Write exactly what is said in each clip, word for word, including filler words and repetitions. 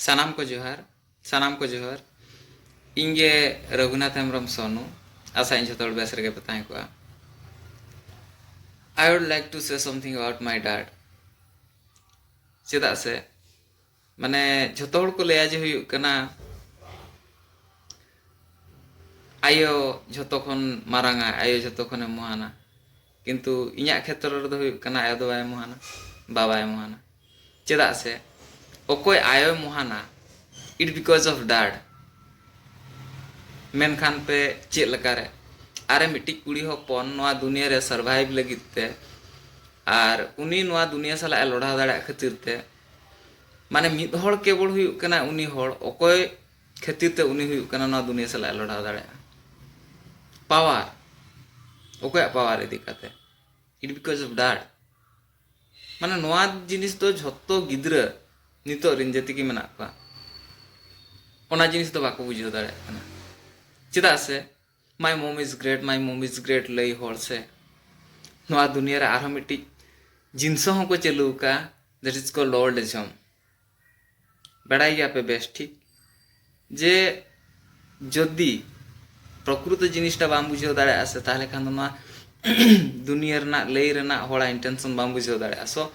ᱥᱟᱱᱟᱢ ᱠᱚ ᱡᱚᱦᱟᱨ, ᱥᱟᱱᱟᱢ ᱠᱚ ᱡᱚᱦᱟᱨ᱾ ᱤᱧ ᱜᱮ ᱨᱚᱜᱷᱩᱱᱟᱛᱷ ᱦᱮᱢᱵᱨᱚᱢ ᱥᱚᱱᱩ᱾ ᱟᱥᱟᱭᱟᱹᱧ ᱡᱷᱚᱛᱚ ᱦᱚᱲ ᱵᱮᱥ ᱨᱮᱜᱮ ᱯᱮ ᱛᱟᱦᱮᱸ ᱠᱚᱜᱼᱟ᱾ I would like to say something about my dad. ᱪᱮᱫᱟᱜ ᱥᱮ, ᱢᱟᱱᱮ, ᱡᱷᱚᱛᱚ ᱦᱚᱲ ᱠᱚ ᱞᱟᱹᱭᱟ ᱡᱮ ᱦᱩᱭᱩᱜ ᱠᱟᱱᱟ, ᱟᱭᱳ ᱡᱷᱚᱛᱚ ᱠᱷᱚᱱ ᱢᱟᱨᱟᱝᱟ, ᱟᱭᱳ ᱡᱷᱚᱛᱚ ᱠᱷᱚᱱᱮ ᱢᱚᱦᱟᱱᱟ᱾ ᱠᱤᱱᱛᱩ ᱤᱧᱟᱹᱜ ᱠᱷᱮᱛᱨᱚ ᱨᱮᱫᱚ ᱦᱩᱭᱩᱜ ᱠᱟᱱᱟ, ᱟᱭᱳ ᱫᱚ ᱵᱟᱭ ᱢᱚᱦᱟᱱᱟ, ᱵᱟᱵᱟᱭ ᱢᱚᱦᱟᱱᱟ᱾ ᱪᱮᱫᱟᱜ ᱥᱮ, ᱚᱠᱚᱭ ᱟᱭᱳᱭ ᱢᱚᱦᱟᱱᱟ? It because of dad. ᱢᱮᱱᱠᱷᱟᱱ ᱯᱮ, ᱪᱮᱫ ᱞᱮᱠᱟᱨᱮ? ᱟᱨᱮ, ᱢᱤᱫᱴᱤᱡ ᱠᱩᱲᱤ ᱦᱚᱯᱚᱱ ᱱᱚᱣᱟ ᱫᱩᱱᱤᱭᱟᱹ ᱨᱮ survive ᱞᱟᱹᱜᱤᱫ ᱛᱮ ᱟᱨ ᱩᱱᱤ ᱱᱚᱣᱟ ᱫᱩᱱᱤᱭᱟᱹ ᱥᱟᱞᱟᱜ ᱮ ᱞᱚᱲᱦᱟᱣ ᱫᱟᱲᱮᱭᱟᱜ ᱠᱷᱟᱹᱛᱤᱨ ᱛᱮ, ᱢᱟᱱᱮ, ᱢᱤᱫ ᱦᱚᱲ ᱠᱮᱵᱚᱞ ᱦᱩᱭᱩᱜ ᱠᱟᱱᱟ ᱩᱱᱤ ᱦᱚᱲ, ᱚᱠᱚᱭ ᱠᱷᱟᱹᱛᱤᱨ ᱛᱮ ᱩᱱᱤ ᱦᱩᱭᱩᱜ ᱠᱟᱱᱟ ᱱᱚᱣᱟ ᱫᱩᱱᱤᱭᱟᱹ ᱥᱟᱞᱟᱜ ᱮ ᱞᱚᱲᱦᱟᱣ ᱫᱟᱲᱮᱭᱟᱜᱼᱟ᱾ Power. ᱚᱠᱚᱭᱟᱜ power ᱤᱫᱤ ᱠᱟᱛᱮ? It because of dad. ᱢᱟᱱᱮ, ᱱᱚᱣᱟ ᱡᱤᱱᱤᱥ ᱫᱚ ᱡᱷᱚᱛᱚ ᱜᱤᱫᱽᱨᱟᱹ, ᱱᱤᱛᱚᱜ ᱨᱤᱱ ᱡᱮᱛᱮ ᱜᱮ ᱢᱮᱱᱟᱜ ᱠᱚᱣᱟ, ᱚᱱᱟ ᱡᱤᱱᱤᱥ ᱫᱚ ᱵᱟᱠᱚ ᱵᱩᱡᱷᱟᱹᱣ ᱫᱟᱲᱮᱭᱟᱜ ᱠᱟᱱᱟ᱾ ᱪᱮᱫᱟᱜ ᱥᱮ, "My mom is great, my mom is great" ᱞᱟᱹᱭ ᱦᱚᱲ ᱥᱮ, ᱱᱚᱣᱟ ᱫᱩᱱᱤᱭᱟᱹ ᱨᱮ ᱟᱨᱦᱚᱸ ᱢᱤᱫᱴᱤᱡ ᱡᱤᱱᱤᱥ ᱦᱚᱸᱠᱚ ᱪᱟᱹᱞᱩ ᱟᱠᱟᱫᱼᱟ, that is called old age home. ᱵᱟᱲᱟᱭ ᱜᱮᱭᱟᱯᱮ ᱵᱮᱥ ᱴᱷᱤᱠ ᱡᱮ ᱡᱩᱫᱤ ᱯᱨᱚᱠᱨᱤᱛᱚ ᱡᱤᱱᱤᱥᱴᱟ ᱵᱟᱢ ᱵᱩᱡᱷᱟᱹᱣ ᱫᱟᱲᱮᱭᱟᱜᱼᱟ ᱥᱮ, ᱛᱟᱦᱚᱞᱮ ᱠᱷᱟᱱ ᱫᱚ ᱱᱚᱣᱟ ᱫᱩᱱᱤᱭᱟᱹ ᱨᱮᱱᱟᱜ ᱞᱟᱹᱭ ᱨᱮᱱᱟᱜ ᱦᱚᱲᱟᱜ intention ᱵᱟᱢ ᱵᱩᱡᱷᱟᱹᱣ ᱫᱟᱲᱮᱭᱟᱜᱼᱟ᱾ So,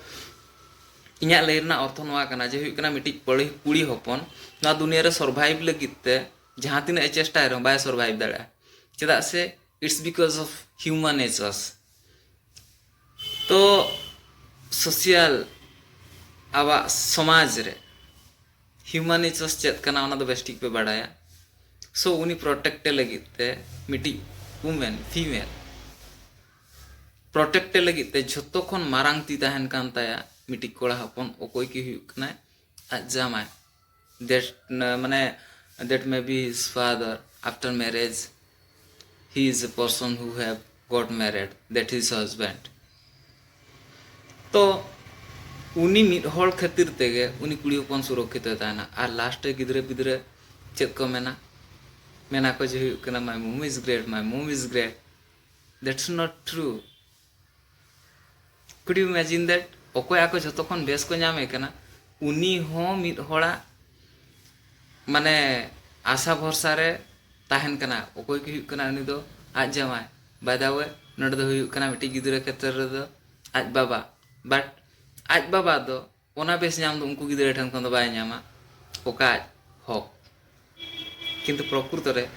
ᱤᱧᱟᱹᱜ ᱞᱟᱹᱭ ᱨᱮᱱᱟᱜ ᱚᱨᱛᱷᱚ ᱱᱚᱣᱟ ᱠᱟᱱᱟ ᱡᱮ ᱦᱩᱭᱩᱜ ᱠᱟᱱᱟ, ᱢᱤᱫᱴᱤᱡ ᱠᱩᱲᱤ, ᱠᱩᱲᱤ ᱦᱚᱯᱚᱱ ᱱᱚᱣᱟ ᱫᱩᱱᱤᱭᱟᱹ ᱨᱮ survive ᱞᱟᱹᱜᱤᱫ ᱛᱮ ᱡᱟᱦᱟᱸ ᱛᱤᱱᱟᱹᱜ ᱮ ᱪᱮᱥᱴᱟᱭ ᱨᱮᱦᱚᱸ ᱵᱟᱭ survive ᱫᱟᱲᱮᱭᱟᱜᱼᱟ᱾ ᱪᱮᱫᱟᱜ ᱥᱮ, it's because of human natures. ᱛᱚ, social, ᱟᱵᱚᱣᱟᱜ ᱥᱚᱢᱟᱡᱽ ᱨᱮ human natures ᱪᱮᱫ ᱠᱟᱱᱟ, ᱚᱱᱟ ᱫᱚ ᱵᱮᱥ ᱴᱷᱤᱠ ᱯᱮ ᱵᱟᱲᱟᱭᱟ᱾ So, ᱩᱱᱤ protect ᱮ ᱞᱟᱹᱜᱤᱫ ᱛᱮ ᱢᱤᱫᱴᱤᱡ woman, female, protect ᱮ ᱞᱟᱹᱜᱤᱫ ᱛᱮ ᱡᱷᱚᱛᱚ ᱠᱷᱚᱱ ᱢᱟᱨᱟᱝ ᱛᱤ ᱛᱟᱦᱮᱱ ᱠᱟᱱ ᱛᱟᱭᱟ ᱢᱤᱫᱴᱤᱡ ᱠᱚᱲᱟ ᱦᱚᱯᱚᱱ, ᱚᱠᱚᱭ ᱠᱤ ᱦᱩᱭᱩᱜ ᱠᱟᱱᱟᱭ? ᱟᱡ ᱡᱟᱢᱟᱭ᱾ That, ᱢᱟᱱᱮ, that may be his father. After marriage, he is a person who have got married, that is husband. ᱛᱚ, ᱩᱱᱤ ᱢᱤᱫ ᱦᱚᱲ ᱠᱷᱟᱹᱛᱤᱨ ᱛᱮᱜᱮ ᱩᱱᱤ ᱠᱩᱲᱤ ᱦᱚᱯᱚᱱ ᱥᱩᱨᱚᱠᱠᱷᱤᱛᱚᱭ ᱛᱟᱦᱮᱱᱟ᱾ ᱟᱨ last ᱨᱮ ᱜᱤᱫᱽᱨᱟᱹ ᱯᱤᱫᱽᱨᱟᱹ ᱪᱮᱫ ᱠᱚ ᱢᱮᱱᱟ? ᱢᱮᱱᱟ ᱠᱚ ᱡᱮ ᱦᱩᱭᱩᱜ ᱠᱟᱱᱟ, "My mom is great, my mom is great." That's not true. Could you imagine that? ᱚᱠᱚᱭ ᱟᱠᱚ ᱡᱷᱚᱛᱚ ᱠᱷᱚᱱ ᱵᱮᱥ ᱠᱚ ᱧᱟᱢᱮ ᱠᱟᱱᱟ, ᱩᱱᱤ ᱦᱚᱸ ᱢᱤᱫ ᱦᱚᱲᱟᱜ ᱢᱟᱱᱮ ᱟᱥᱟ ᱵᱷᱚᱨᱥᱟ ᱨᱮ ᱛᱟᱦᱮᱱ ᱠᱟᱱᱟ᱾ ᱚᱠᱚᱭ ᱠᱚ ᱦᱩᱭᱩᱜ ᱠᱟᱱᱟ ᱩᱱᱤ ᱫᱚ? ᱟᱡ ᱡᱟᱶᱟᱭ᱾ By the way, ᱱᱚᱰᱮ ᱫᱚ ᱦᱩᱭᱩᱜ ᱠᱟᱱᱟ ᱢᱤᱫᱴᱤᱡ ᱜᱤᱫᱽᱨᱟᱹ ᱠᱷᱮᱛᱨᱮ ᱨᱮᱫᱚ ᱟᱡ ᱵᱟᱵᱟ, but ᱟᱡ ᱵᱟᱵᱟ ᱫᱚ ᱚᱱᱟ ᱵᱮᱥ ᱧᱟᱢ ᱫᱚ ᱩᱱᱠᱩ ᱜᱤᱫᱽᱨᱟᱹ ᱴᱷᱮᱱ ᱠᱷᱚᱱ ᱫᱚ ᱵᱟᱭ ᱧᱟᱢᱟ, ᱚᱠᱟ ᱟᱡ ᱦᱚᱠ᱾ ᱠᱤᱱᱛᱩ ᱯᱨᱚᱠᱨᱤᱛᱚ ᱨᱮ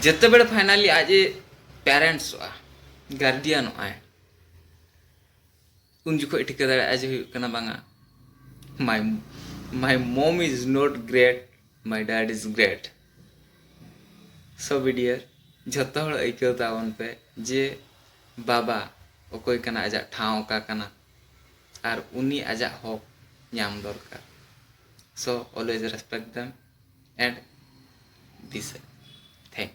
ᱡᱮᱛᱮ ᱵᱮᱲᱮ finally ᱟᱡ ᱮ ᱯᱮᱨᱮᱱᱴᱥᱚᱜᱼᱟ, ᱜᱟᱨᱰᱤᱭᱟᱱᱚᱜᱼᱟᱭ, ᱩᱱ ᱡᱚᱠᱷᱚᱡ ᱴᱷᱤᱠᱟᱹ ᱫᱟᱲᱮᱭᱟᱜᱼᱟ ᱡᱮ ᱦᱩᱭᱩᱜ ᱠᱟᱱᱟ ᱵᱟᱝᱟ, my my mom is not great, my dad is great. So be dear, ᱡᱷᱚᱛᱚ ᱦᱚᱲ ᱟᱹᱭᱠᱟᱹᱣ ᱛᱟᱵᱚᱱ ᱯᱮ ᱡᱮ ᱵᱟᱵᱟ ᱚᱠᱚᱭ ᱠᱟᱱᱟ, ᱟᱡᱟᱜ ᱴᱷᱟᱶ ᱚᱠᱟ ᱠᱟᱱᱟ, ᱟᱨ ᱩᱱᱤ ᱟᱡᱟᱜ ᱦᱚᱠ ᱧᱟᱢ ᱫᱚᱨᱠᱟᱨ᱾ So always respect them and be safe. Thank you.